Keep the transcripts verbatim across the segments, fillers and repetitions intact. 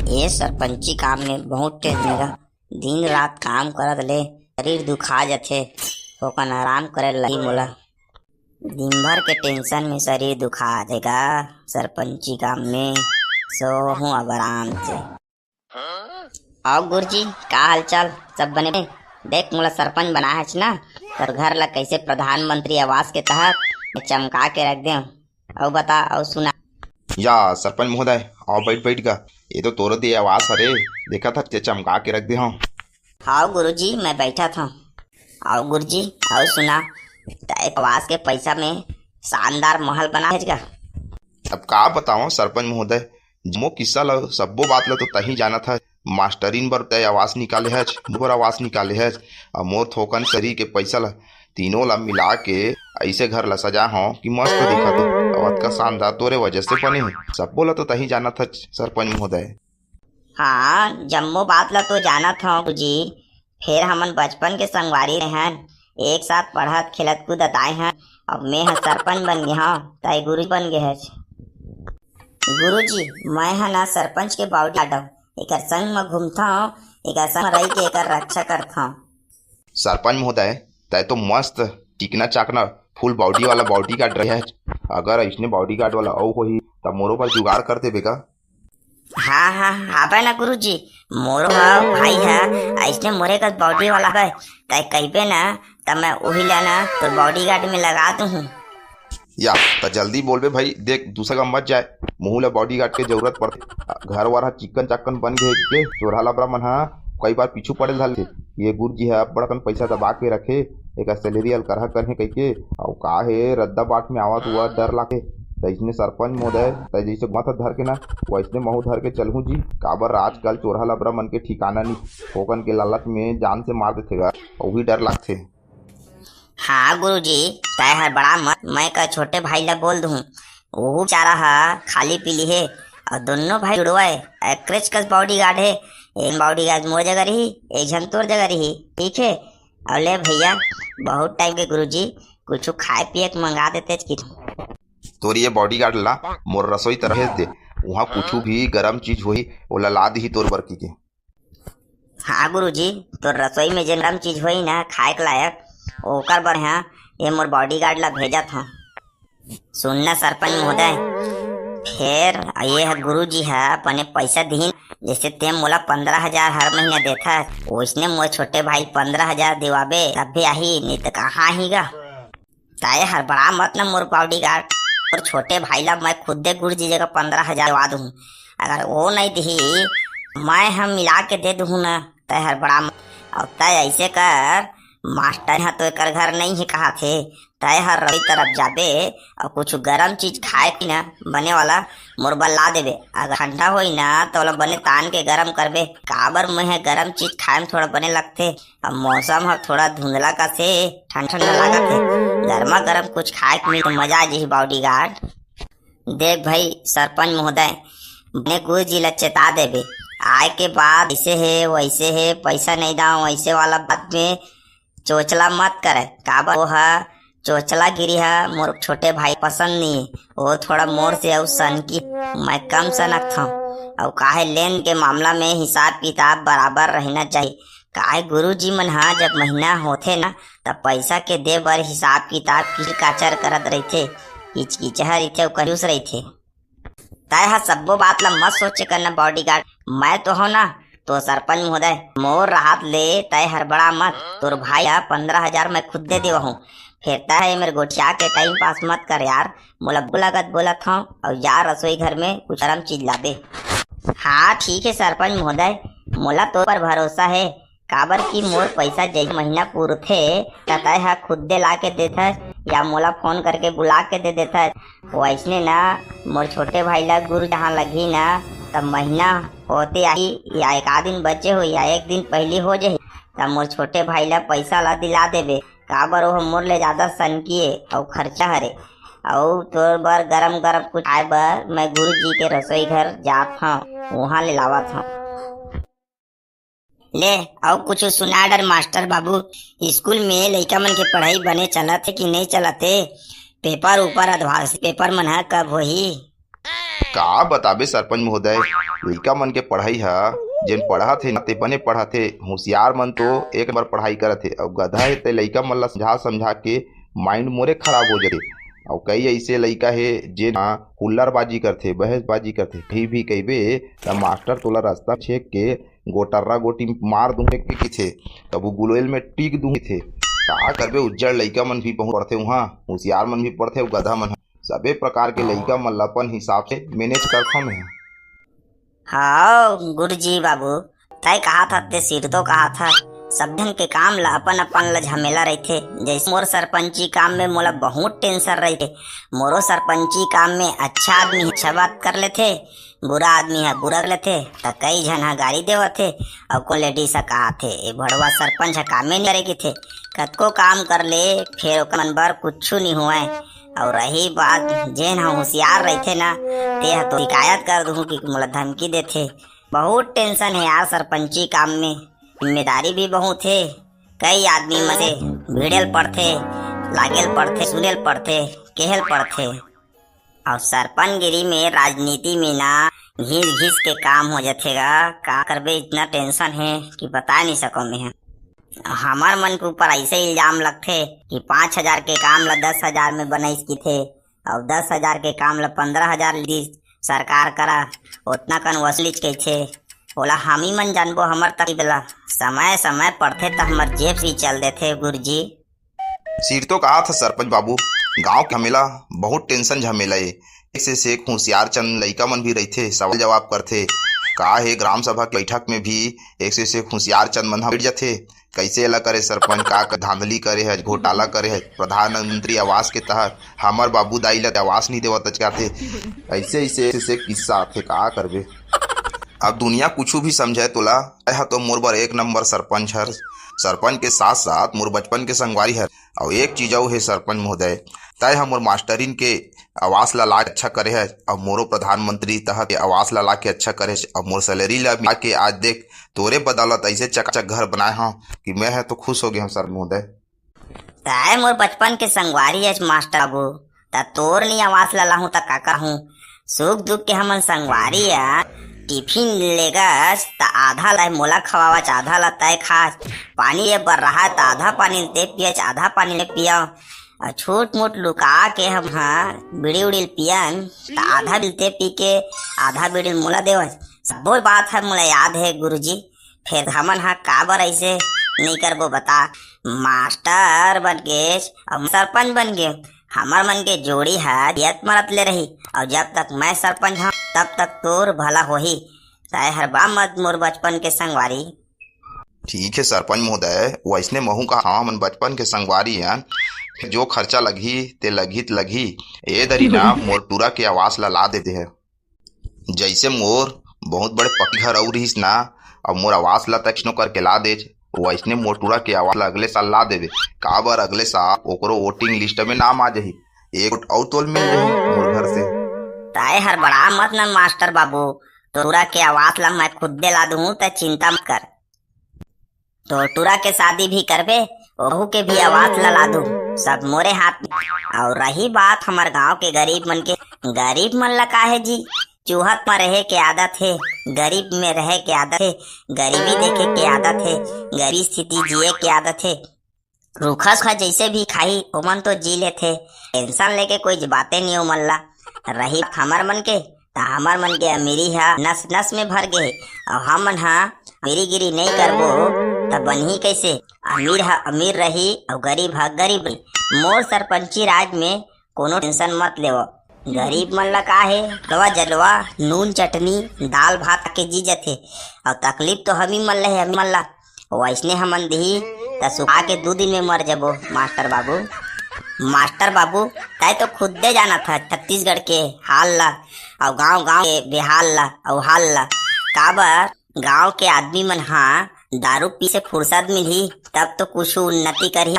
ये सरपंची काम में बहुत टेंशन हे। दिन रात काम करत ले शरीर दुखा जाथे, थोकन आराम करे लाही मोला। दिन भर के टेंशन में शरीर दुखा देगा सरपंची काम में। सो हूँ अब आराम से। आओ गुरुजी, का हालचाल? सब बने? देख, मोला सरपंच बनाए हच ना, तोर घर ला कैसे प्रधानमंत्री आवास के तहत चमका के रख देव। अउ बता, अउ सुना। या सरपंच महोदय, आओ बैठ बैठ गा। ये तो तोरो दे आवास हरे, देखा था के चमका के रख दे हूँ। हाव गुरुजी, मैं बैठा था। आओ गुरुजी, अउ सुना, तय आवास के पैसा में शानदार महल बना है का? अब का बताओ सरपंच महोदय, जम्मो किस्सा ल, सब्बो बात ल तो तही जानत हस। मास्टरिन बर तय आवास निकाले हच, मोर बर आवास निकाले हच, अउ मोर थोकन शरीर के पैसा ल, तीनों ल मिला के ऐसे घर ल सजा हूँ कि मस्त दिखत हे। अउ अतका शानदार तोरे वजह से बने हे। सब्बो ल तो तही जानत हच सरपंच महोदय। हाँ, जम्मो बात ल तो जानत हूँ गुरुजी। फेर हमन बचपन के संगवारी रहन, एक साथ पढ़त खेलत कूदत आए हन। अब मैं ह सरपंच बन गे हूँ, तय गुरु बन गे हच। गुरुजी, मैं ह ना सरपंच के बाउंड्री गार्ड हूँ, एकर संग म घूमथव, एकर संग रही के एकर रक्षा करथव। सरपंच महोदय, तय तो मस्त चिकना चाकना फुल बाउंड्री वाला बाउंड्री गार्ड रहे हच। अगर ऐसने बाउंड्री गार्ड वाला अउ होही, तब मोरो बर जुगाड़ कर देबे का? हाँ, हाँ, हावय ना गुरुजी, मोरो ह भाई ह, अइसने मोरे कस बाउंड्री वाला हवय, तय कहिबे ना, त मैं उही ला ना तोर बाउंडी गार्ड में लगा दूहूँ। या, त जल्दी बोलबे भाई, देख, दूसर का मत जाए, मुहू ला बाउंडी गार्ड के जरूरत पड़थे। घर वर ह चिक्कन चाक्कन बन गे हे, चोरहा लबरा मन ह कई बार पीछू पड़े ल धर लेथे। ये गुरुजी ह बड़कन पैसा दबा के रखे, एकर सैलरी अलकरहा करहे कहिके, अउ का हे, रद्दा बाट में आवत हुआ डर लागे। त इसने सरपंच महोदय, त जइसे मत धर के ना, वइसने महू धर के चलहूँ जी, काबर आजकल चोरहा लबरा मन के ठिकाना नी, थोकन के लालच में जान से मार देथे गा, उही डर लागथे। हाँ गुरुजी, तय हर बड़ा मत, मैं का छोटे भाई ला बोल दूँ, ओहू बेचारा हा खाली पीली हे, अउ दोनों भाई जुड़वा हे, एकरेच कस बाउंडी गार्ड हे, एक बाउंडी गार्ड मोर जगह रही, एक झन तोर जगह रही, ठीक हे। अउ ले भैया, बहुत टाइम के गुरुजी, कुछु खाए पिए के मंगा देते कि। तोर ये बाउंडी गार्ड ला मोर रसोई तरफ भेज दे, उहाँ कुछु भी गरम चीज होही, ओला ला दिही तोर बर की के। हाँ गुरुजी, तोर रसोई में जेन गरम चीज होही ना खाए के लायक, ओकर बर हाँ, ये मोर बाउंडी गार्ड ला भेजत हूँ। सुन ना सरपंच महोदय, फेर ये ह गुरुजी ह अपने पैसा दिहिन, जैसे ते मोला पंद्रह हजार हर महीना देथस, वैसने मोर छोटे भाई पंद्रह हजार दिवाबे, तब भी आही, नहीं तो कहाँ आही गा? तय हर बड़ा मत ना मोर बाउंडी गार्ड, मोर छोटे भाई ला मैं खुदे गुरुजी जगह पंद्रह हजार दिवा दूँ। अगर वो नहीं दिही, मैं हम मिला के दे दूँ ना, तय हर बड़ा मत। अउ तय ऐसे कर, मास्टर ह तो एकर घर नहीं है कहा थे, तय हर रवि तरफ जाबे अउ कुछ गरम चीज खाए पी ना बने वाला मोर बर ला देबे। अगर ठंडा होई ना तो ओला बने तान के गरम करबे, काबर मुँह गरम चीज खाए में थोड़ा बने लगथे। अब मौसम ह थोड़ा धुंधला कस हे, ठंडा ठंडा लागत हे, गरमा गरम कुछ खाए के मिल तो मजा आ जही बाउंडी गार्ड। देख भाई सरपंच महोदय, बने गुरुजी ला चेता देबे, आए के बाद ऐसे हे वैसे हे, पैसा नहीं दाव वैसे वाला बात में चोचला मत करे, काबर वो ह चोचलागिरी ह मोर छोटे भाई पसंद नहीं। वो थोड़ा मोर से अउ सनकी, मैं कम सनकथव। अउ काहे लेन के मामला में हिसाब किताब बराबर रहना चाहिए। काहे गुरुजी मन ह जब महीना होथे ना, तब पैसा के दे बर हिसाब किताब किचर काचर करत रहिथे, किचकिचहा रहिथे अउ कंजूस रहिथे। तय ह सब्बो बात ला मत सोचे करना बॉडीगार्ड, मैं तो हूँ ना, तो सरपंच महोदय, मोर राहत ले तय हड़बड़ा मत, तोर भाई ला पंद्रह हजार मैं खुद दे देवा हूँ। फेर तय ह एमेर गोठिया के टाइम पास मत कर यार, मोला भूख लागत बोलत हूँ, अउ जा रसोई घर में कुछ गरम चीज ला दे। हाँ ठीक है सरपंच महोदय, मोला तो पर भरोसा है, काबर कि मोर पैसा जैसे महीना पूरथे, त तय ह खुद दे ला के देथस या मोला फोन करके बुला के दे देथस। वैसने ना, मोर छोटे भाई ला गुरु जहाँ लगही ना, तब महीना होते आही या एक आध दिन बचे हो या एक दिन पहली हो जाही, तब मोर छोटे भाई ला पैसा ला दिला देबे, काबर ओह मोर ले ज्यादा सनकिए अउ खर्चा हरे। अउ तोर बर गरम गरम कुछ खाए बर मैं गुरु जी के रसोई घर जात हूँ, वहाँ ले लावत हूँ। ले, अउ कुछु सुना डर मास्टर बाबू, स्कूल में लइका मन के पढ़ाई बने चलत हे कि नइ चलत हे? पेपर ऊपर अधवास पेपर मन ह कब होही? का बताबे सरपंच महोदय, लइका मन के पढ़ाई ह, जेन पढ़त हे ना, ते बने पढ़त हे। होशियार मन तो एक बार पढ़ाई करत हे, अउ गधा हे, ते लइका मन ला समझा समझा के माइंड मोरे खराब हो जाथे। अउ कई ऐसे लइका हे, जेन ह हुल्लड़बाजी करथे, बहसबाजी करथे। कहीं भी कहिबे, त मास्टर तोला रास्ता छेक के गोटर्रा गोटी मार दूंगे के किथे, तब वो गुलेल में टीक दूंगे थे। का करबे, उज्जड़ लइका मन भी बहुत पढ़थे उहाँ, होशियार मन भी पढ़थे, अउ गधा मन ह। सबे प्रकार के लइका मन ल अपन हिसाब से मैनेज करथव मैं। हाँ गुरुजी बाबू, तय कहा था, ते सिर तो कहा था, सब झन के काम ला अपन अपन ला झमेला रहिथे। जैसे मोर सरपंची काम में मोला बहुत टेंशन रहिथे। मोरो सरपंची काम में अच्छा आदमी अच्छा बात कर लेथे, बुरा आदमी ह बुरा कर लेथे, त कई झन ह गारी देवत हे, अउ कोन लेडीज ह कहाथे, "ए भड़वा सरपंच ह कामे नइ करे," किथे। कतको काम कर ले, फेर ओकर मन बर कुछु नइ होवय। अउ रही बात, जेन ह होशियार रहिथे ना, ते ह तो शिकायत कर दूहूं कि मोला धमकी देथे। बहुत टेंशन हे यार सरपंची काम में, जिम्मेदारी भी बहुत हे। कई आदमी मन से भिड़े ल पड़थे, लागे ल पड़थे, सुने ल पड़थे, केहे ल पड़थे। अउ सरपंचगिरी में, राजनीति में ना, घिस घिस के काम हो जाथे गा। का करबे, इतना टेंशन हे कि बता नइ सकव मैं ह। हमर मन के ऊपर ऐसे इल्जाम लगथे कि पाँच हजार के काम ला दस हजार में बनाइस किथे, अउ दस हजार के काम ला पन्द्रह हजार लीस सरकार करा, ओतना कन वसूलीच कहिथे। ओला हमी मन जानबो हमर तकलीफ ला। समय समय पड़थे त हमर जेब भी चल देथे गुरुजी। सिर तो कहा था सरपंच बाबू, गांव के झमेला बहुत टेंशन झमेला ए। एक से, से एक होशियार चंद लइका मन भी रहिथे, सवाल जवाब करथे। का हे, ग्राम सभा के बैठक में भी एक से, से एक होशियार चंद मन ह बैठ जाथे। कैसे एला करे सरपंच, का का धांधली करे है, घोटाला करे है, प्रधानमंत्री आवास के तहत हमर बाबू दाई ला आवास नहीं देवत अचकाथे। ऐसे, ऐसे, ऐसे, ऐसे किस्सा आथे, का करबे। अब दुनिया कुछु भी समझे तोला, तय ह तो मोर बर एक नंबर सरपंच हर। सरपंच के साथ साथ मोर बचपन के संगवारी हर। अउ एक चीज अउ हे सरपंच महोदय, तय ह मोर मास्टरिन के आवास ला ला के अच्छा करे है, अउ मोरो प्रधानमंत्री तहत के आवास ला ला के अच्छा करे है, अउ मोर सैलरी ला मिला के आज देख, तोरे बदौलत ऐसे चकाचक घर बनाए हव कि मैं ह तो खुश हो गए हूँ सर महोदय। तय मोर बचपन के संगवारी हस मास्टर बाबू, त तोर नी आवास ला लाहूं त का कहूं? सुख दुख के हमन संगवारी आ, टिफिन लेगस त आधा ला मोला खवावच, आधा ला तय खाच, पानी ले बर रहा त आधा पानी ते पियच, आधा पानी ले पियव। अउ छोट मोट लुका के हम ह बीड़ी उड़ी पियन त आधा बीड़ी ते पी के आधा बीड़ी मोला देवच। सब्बो बात ह मोला याद हे गुरुजी। फेर हमन ह काबर ऐसे नइ करबो बता? मास्टर बन गेस, अब सरपंच बन गेस। हमर मन के जोड़ी ह जियत मरत ले रही, अउ जब तक मैं सरपंच हूँ, तब तक तोर भला होही। तय हर बा मत मोर बचपन के संगवारी। ठीक है सरपंच महोदय, वैसने महू का हमन बचपन के संगवारी हन, जो खर्चा लगही ते लगही त लगही। ए दरी ना मोर टूरा के आवास ला ला दे दे है। जैसे मोर बहुत बड़े पक्की घर अउ रहिस ना, अब मोर आवास ला तैसनो करके ला देच, वैसने मोर टूरा के आवास ला अगले साल ला देबे। काबर अगले साल ओकरो वोटिंग लिस्ट में नाम आ जाही, एक वोट अउ तोल मिल जाही मोर घर से। ताए हर बड़ा मत न मास्टर बाबू, तोर टूरा के आवास ला मैं खुद दे ला दूँ, त चिंता मत कर। तोर टूरा के शादी भी करबे, ओहू के भी आवास ला ला दूँ, सब मोरे हाथ में। अउ रही बात हमर गांव के गरीब मन के, गरीब मन ला का हे जी, चूहत म रहे के आदत हे, गरीब में रहे के आदत हे, गरीबी देखे के आदत हे, गरीब स्थिति जिए के आदत हे। रूखा सूखा जैसे भी खाही, ओमन तो जी लेथे, टेंशन लेके कोई बातें नहीं ओमन ला। रही हमर मन के, त हमर मन के अमीरी ह नस नस में भर गे हे। अउ हमन ह अमीरीगिरी नहीं करबो, त बनही कैसे? अमीर ह अमीर रही, अउ गरीब ह गरीब रही। मोर सरपंची राज में कोनो टेंशन मत लेवो। गरीब मन ला का हे, जलवा जलवा, नून चटनी, दाल भात के जी जथे। अउ तकलीफ तो हमी मन ला हे, हमी मन ला। वैसने हमन दिही, त सुखा के दू दिन में मर जबो, मास्टर बाबू। मास्टर बाबू, तय तो खुदे जानत ह छत्तीसगढ़ के हाल ला, अउ गांव गांव के बेहाल ला, अउ हाल ला। काबर गांव के आदमी मन ह दारू पी से फुर्सत मिलही, तब तो कुछ उन्नति करही।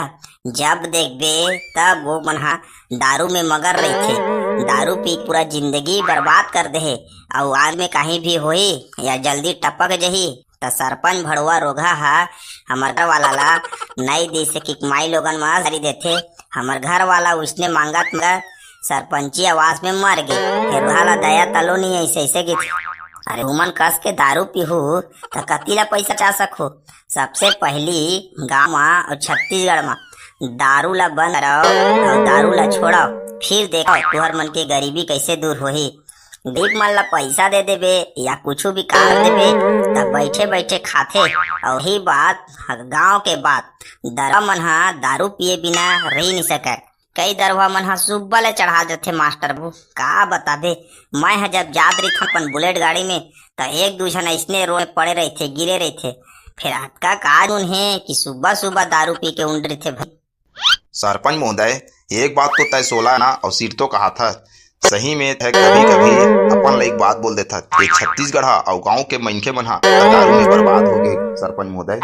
जब देखबे, तब वो मन ह दारू में मगर रहिथे। दारू पी पूरा जिंदगी बर्बाद कर देहे, अउ आज में कहीं भी होही या जल्दी टपक जही, त सरपंच भड़वा रोगहा ह हमर घर वाला ला नई दिसे कि माई लोगन म सारी देथे। हमर घर वाला उसने मांगत मांगत सरपंची आवास में मर गे। फेर उहा ला दया तलो नहीं ऐसे, ऐसे गे थे। अरे उमन कस के दारू पीहू त कति ला पैसा बचा सकहू? सबसे पहली गांव मा अउ छत्तीसगढ़ मा दारू ला बंद कराओ अउ दारू ला छोड़ाओ, फिर देखो तुहर मन के गरीबी कैसे दूर होही। गरीब मन ला पैसा दे देबे या कुछ भी काम देबे, तब बैठे बैठे खाथे। अउ ही बात, गांव के बात, दरवा मन हा दारू पिए बिना रही नहीं सके। कई दरवा मन हा सुब्बा ले चढ़ा जथे मास्टर बाबू, का बताबे। मैं हा जब जात रहिथन अपन बुलेट गाड़ी में, त एक दू झन अइसने रोड में पड़े रहिथे, गिरे रहिथे। फिर अतका का जून हे कि सुब्बा सुब्बा दारू पी के उंड रहिथे भाई। सरपंच महोदय, एक बात तो तय सोला ना अउ सिर तो कहा था। सही में तय कभी कभी अपन ला एक बात बोल देथा। ये छत्तीसगढ़ हा अउ गांव के मनखे मन हा दारू में बर्बाद हो गए सरपंच महोदय।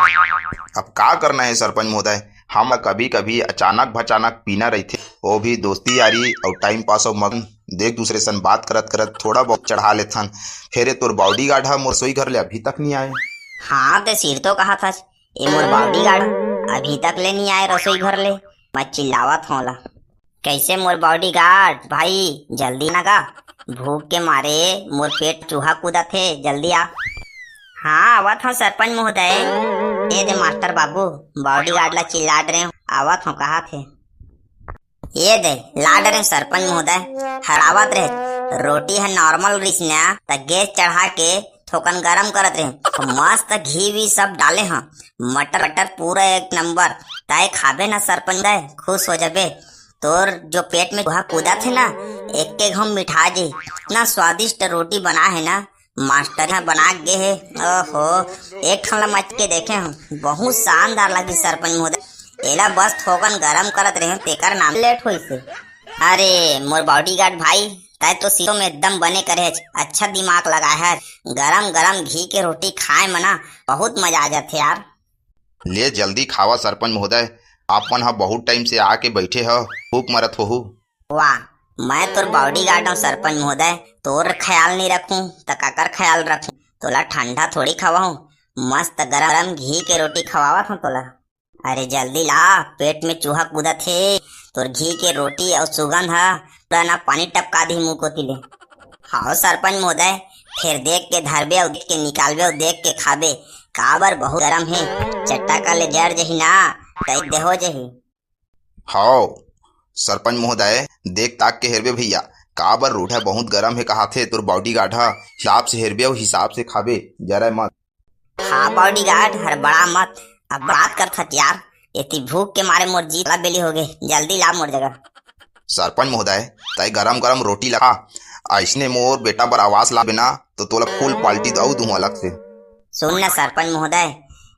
अब का करना है सरपंच महोदय, हम कभी कभी अचानक भचानक पीना रहिथे, वो भी दोस्ती यारी अउ टाइम पास अउ मगन देख दूसरे सन बात करत करत थोड़ा बहुत चढ़ा लेथन। फेरे तोर बॉडीगार्ड हा मोर रसोई घर ले अभी तक नहीं आए। हाँ ते सिर तो कहा था, ये मोर बॉडीगार्ड अभी तक ले नहीं आए रसोई घर ले। मैं चिल्लावत हूँ ला, कैसे मोर बॉडीगार्ड भाई, जल्दी ना गा, भूख के मारे मोर पेट चूहा कूदत हे, जल्दी आ। हाँ आवत हूँ सरपंच महोदय। ये दे मास्टर बाबू, बॉडीगार्ड ला चिल्लात रहे हूँ, आवत हूँ कहा थे। ये दे लाड रहे सरपंच महोदय, हरावत रहे। रोटी है नॉर्मल रिस ना, त गैस चढ़ा के थोकन गरम करत रहे। मस्त घी भी सब डाले हैं, मटर वटर पूरा एक नंबर। ताए खाबे ना सरपंच महोदय, खुश हो जाबे। तोर जो पेट में चूहा कूदा थे ना, एक एक हम मिठा जी। इतना स्वादिष्ट रोटी बना है ना, मास्टर यहाँ बना गे हे। ओहो, एक ठन ला मच के देखे हूँ, बहुत शानदार लगी सरपंच महोदय। एला बस थोकन गरम करत रहे, तेकर नाम लेट होइस हे। अरे मोर बॉडीगार्ड भाई, तय तो सीतो में एकदम बने करे हच, अच्छा दिमाग लगा है। गरम गरम घी के रोटी खाए मना बहुत मजा आ जाथे यार। ले जल्दी खावा सरपंच महोदय, आप मन ह बहुत टाइम से आके बैठे ह, भूख मरत होहू। वाह, मैं तोर बॉडीगार्ड हूँ सरपंच महोदय, तोर ख्याल नहीं रखूं त काकर ख्याल रखूं? तोला ठंडा थोड़ी खवाहूं, मस्त गरम गरम घी के रोटी खवावत हूँ तोला। अरे जल्दी ला, पेट में चूहा कूदत हे। तोर घी के रोटी अउ सुगंध ह पूरा ना पानी टपका दी मुंह कोती ले। हाव सरपंच महोदय, फेर देख के धरबे अउ देख के निकालबे अउ देख के खाबे, काबर बहुत गरम हे, चट्टा कर ले जर जही ना, तई देहो जही। हाव सरपंच महोदय, देख ताक के हेरबे भैया, काबर रोटा बहुत गरम हे कहाथे तोर बॉडीगार्ड ह, हिसाब से हेरबे अउ हिसाब से खाबे, जरय मत। हाँ बॉडीगार्ड, हड़बड़ा मत, अब बात करथस यार, एती भूख के मारे मोर जी ताला बेली होगे, जल्दी ला मोर जगह। सरपंच महोदय, तय गरम गरम रोटी ला खा, अइसने मोर बेटा बर आवास लाबे ना, तो तोला फुल पार्टी अउ दूं अलग से। सुन न सरपंच महोदय,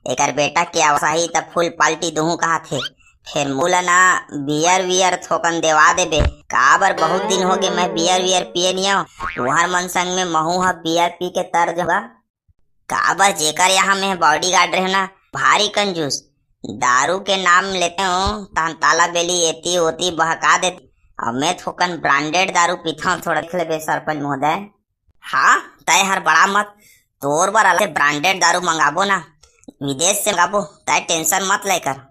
एकर बेटा के आवास आही त फुल पार्टी दूहूं कहाथे, फेर मोला ना बियर वियर थोकन देवा देबे, काबर बहुत दिन होगे मैं बियर वियर पिए नइ हंव, तुहर मन संग में महू ह बियर पी के तर जाहूं गा। काबर जेकर यहाँ मैं बॉडीगार्ड रहेंव ना, भारी कंजूस, दारू के नाम लेते हो तहन ताला बेली एती ओती बहका देते। अब मैं थोकन ब्रांडेड दारू पीथंव, थोड़ा देख लेबे सरपंच महोदय। हाँ, तय हड़बड़ा मत, तोर बर अलग से ब्रांडेड दारू मंगाबो ना, विदेश से मंगाबो, तय टेंशन मत लेकर।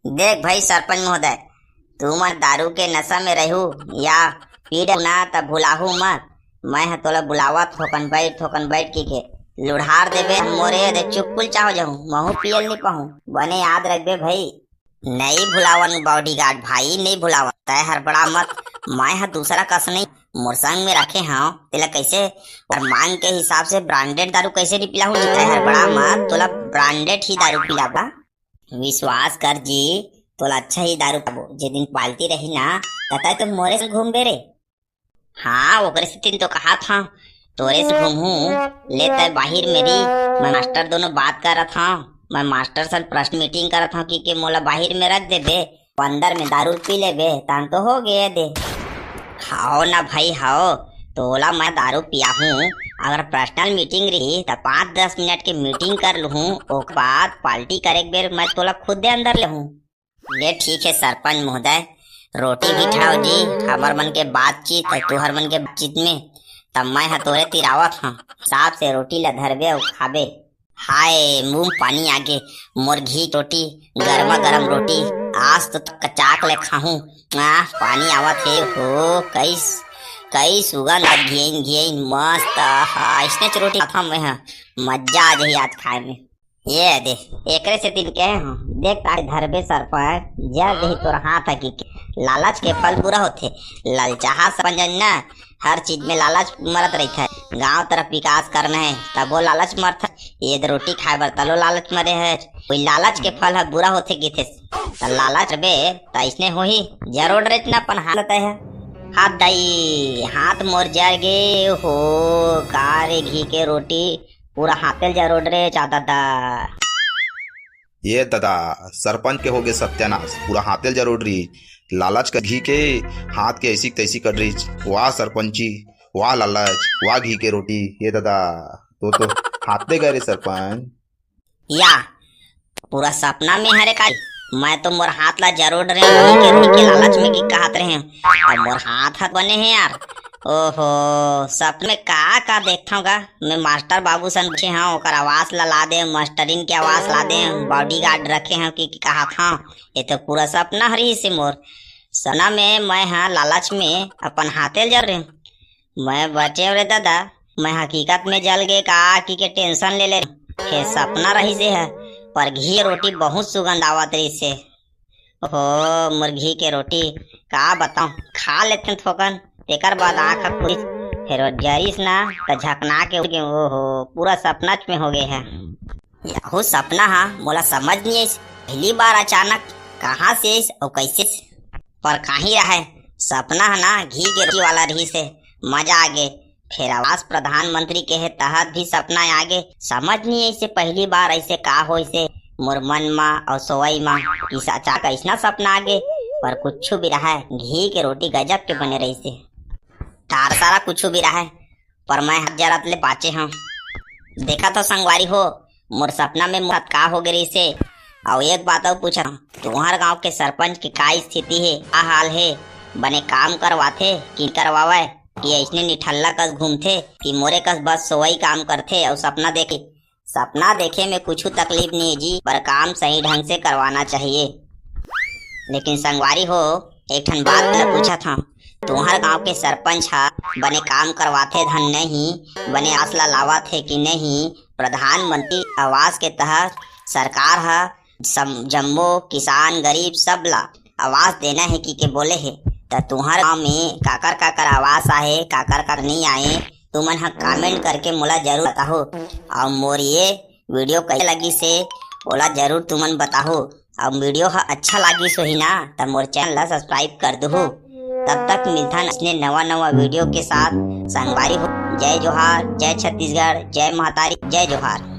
देख भाई सरपंच महोदय, तुमन दारू के नशा में रहू या पी डरहू ना त भुलाहू मत। मैं ह तोला बुलावत थोकन बैठ, थोकन बैठ के, के लुढ़ार देबे, मोरे दे चुपकुल चाहो जाहूं, महू पियल नहीं पाहूं। बने याद रखबे भाई। नहीं भुलावन बॉडीगार्ड भाई, नहीं भुलावन। तय हड़बड़ा मत, मैं ह दूसरा कस नहीं, मोर संग में रखे हंव, तेला कैसे और मांग के हिसाब से ब्रांडेड दारू कैसे नहीं पिलाहूं? तय हड़बड़ा मत, तोला ब्रांडेड ही दारू पिलाबा। विश्वास कर जी, तोला अच्छा ही दारू पाबो। जे दिन पार्टी रही ना, त तय तो मोरे से घूमबे रे। हाँ, ओकरे सेती तो कहाथंव, तोरे से घूमहूं। ले तय बाहिर में री, मैं मास्टर दोनों बात करत हंव। मैं मास्टर सन प्रश्न मीटिंग करत हंव कि के मोला बाहिर में रख देबे, अंदर में दारू पी लेबे, तान तो हो गए दे। हाव ना भाई हाव, तोला मैं दारू पियाहूं। अगर पर्सनल मीटिंग रही त पाँच दस मिनट के मीटिंग कर लूहूं, ओकर बाद पार्टी करे के बेर मैं तोला खुद दे अंदर लेहूं। ले ठीक है सरपंच महोदय, रोटी भी ठहराओ जी, हमर मन के बातचीत है तुहर मन के बातचीत में, तब मैं ह तोरे तिर आवत हंव, हिसाब से रोटी ला धरबे अउ खाबे। हाय मुंह पानी आगे, मोर घी रोटी, गरमा गरम रोटी, आज तो कचाक ले खाहूं। आ, पानी आवत हे हो, कई, कई सुगंध आ, घियइन, घियइन, मस्त। आहा, अइसनेच रोटी खाथंव मैं ह, मजा आ जाही आज खाए में। ये दे, एकरे सेती कहे हंव, देख तारे धरबे सरपंच, जर देही तोर हाथ ह कि के। लालच के फल बुरा होथे, ललचाहा सरपंच ना, हर चीज में लालच मरत रहिथे। गांव तरफ विकास करना हे, तबो लालच मरथे। ये दे रोटी खाए बर तलो लालच मरे हे। कोई लालच के फल ह बुरा होथे किथे, त लालच बे, त अइसने होही। जर डरेच ना अपन हाथ लते हे। हाथ दाई, हाथ मोर जर गे हो, का रे घी के रोटी, पूरा हाथे ल जर डरेच आ ददा। ये ददा, सरपंच के होगे सत्यानाश, पूरा हाथे ल जर डरिस। लालच के घी के, हाथ के अइसी के तइसी कर डरिस। वाह सरपंची, वाह लालच, वाह घी के रोटी। ये ददा, तो, तो हाथे गे रे सरपंच। या, पूरा सपना में हरे का? मैं तो मोर हाथ ला जर डरेंव, घी के रोटी के लालच में कि कहत रहेंव। अब मोर हाथ ह बने हे यार। ओहो, सपना में का का देखथंव गा? मैं मास्टर बाबू सन बइठे हंव, ओकर आवास ला ला देंव, मास्टरिन के आवास ला देंव, बॉडीगार्ड रखे हंव कि, कि कहत हंव। ये तो पूरा सपना हरे से मोर। सपना में मैं ह लालच में अपन हाथे ल जर डरेंव। मैं बचेंव रे ददा, मैं हकीकत में जर गे का कि के tension ले ले। हे सपना रहिसे ह, पर घी रोटी बहुत सुगंध आवत रहिसे। ओहो, मोर घी के रोटी, का बतांव, खा लेतेंव थोकन, तेकर बाद आँख ह खुलिस, फेर ओ जरिस ना, त झकना के उठ गे, ओहो, पूरा सपनाच में होगे हे। यहू सपना ह मोला समझ नइ आइस, पहिली बार अचानक कहाँ से आइस अउ कइसे आइस? पर काहीं रहय, सपना ह ना घी के रोटी वाला रहिसे, मजा आगे। फेर आवास प्रधानमंत्री के हे तहत भी सपना आगे। समझ नइ आइसे पहिली बार अइसे का होइसे मोर मन म अउ सोवई म, कि अचानक अइसना सपना आगे। पर कुछू भी रहय, घी के रोटी गजब के बने रहिसे। तार सारा कुछू भी रहय, पर मैं हाथ जरत ले बाचे हंव। देखत हव संगवारी हो, मोर सपना में मोर साथ का होगे रहिसे। अउ एक बात अउ पूछत हंव, तुंहर गांव के सरपंच के का स्थिति हे, का हाल हे, बने काम करवाथे कि करवावय, कि अइसने निठल्ला कस घूमथे, कि मोरे कस बस सोवई काम करथे अउ सपना देखे? सपना देखे में कुछू तकलीफ नइ हे जी, पर काम सही ढंग से करवाना चाहिए। लेकिन संगवारी हो, एक ठन बात ल पूछत हंव, तुंहर गांव के सरपंच ह बने काम करवाथे धन नहीं, बने आवास ला लावत हे कि नहीं? प्रधानमंत्री आवास के तहत सरकार ह सम-, जम्मो किसान गरीब सब ला आवास देना हे कि के बोले हे, त तुंहर गांव में काकर काकर आवास आहे, काकर काकर नइ आए, तुमन ह comment करके मोला जरूर बताहू। अउ मोर ये video कइसे लगिसे, ओला जरूर तुमन बताहू। अउ video ह अच्छा लागिस होही ना, त मोर channel ला subscribe कर दुहू। तब तक मिलथन अइसने नवा नवा video के साथ। संगवारी हो, जय जोहार, जय छत्तीसगढ़, जय महतारी, जय जोहार।